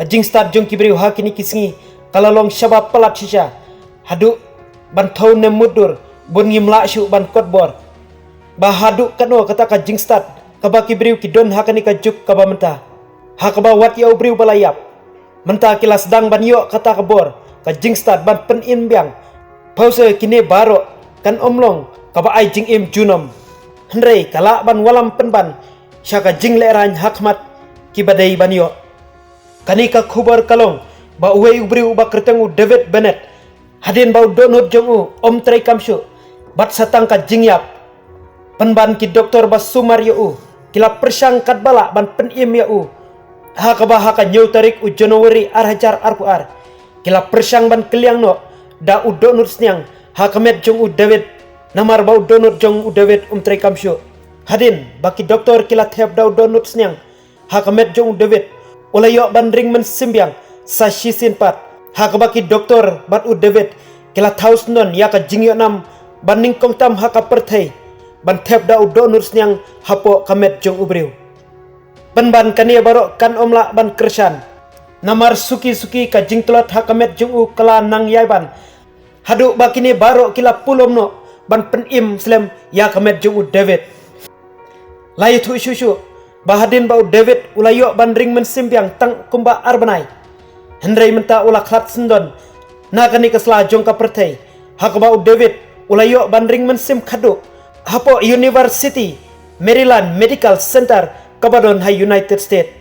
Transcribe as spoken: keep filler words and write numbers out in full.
Ka jingstad jong ki briew ha kine ki sngi ka la long shaba palat shisha. Haduh ban thew ne mutdur bun ngim lah shuh ban kot bor ba haduh katno kata ka jingstad kaba ki briew ki don ha kane ka juk kaba mynta, ha kaba wat ïa u briew ba la ïap. Mynta ki la sdang ban ïoh kata ka bor, ka jingstad ban pynim biang phewse kine baroh kan ym long kaba ai jingim junom, hynrei ka lah ban wallam pynban sha ka jinglehrain ha khmat kiba dei ban ïoh. Kane ka khubor ka long ba uwei u briew uba kyrteng u David Bennett, hadien ba u dohnud jong u ym treikam shuh bad sa tang ka jingïap, pynban ki doktor ba sumar ïa u ki la pyrshang katba lah ban pynim ïa u. Ha kaba ha ka hynñiew tarik u January ar hajar arphew ar ki la pyrshang ban kylliang noh da u dohnud sniang ha ka met jong u David, namar ba u dohnud jong u David um treikam shuh. Hadien ba ki doktor ki la thep da u dohnud sniang ha ka met jong u David, u la ïoh ban ring mynsiem biang sa shisien pat, ha kaba ki doktor bad u David ki la thaw syndon ïa ka jingïohnam ba nyngkong tam ha ka pyrthei ban thep da u dohnud sniang hapoh ka met jong u briew. Pynban kane baroh kan ym lah ban kyrshan, namar suki suki ka jingtlot ha ka met jong u ka la nang ïai ban, haduh ba kine baroh ki la pulom noh ban pynim slem ïa ka met jong u David. La ïathuh shuh shuh ba hadien ba u David u la ïoh ban ring mynsiem biang tang kumba ar bnai, hynrei mynta u la khlad syndon na kane ka sla jong ka pyrthei, ha kaba u David u la ïoh ban ring mynsiem khadduh hapoh University Maryland Medical Center kaba don ha United States.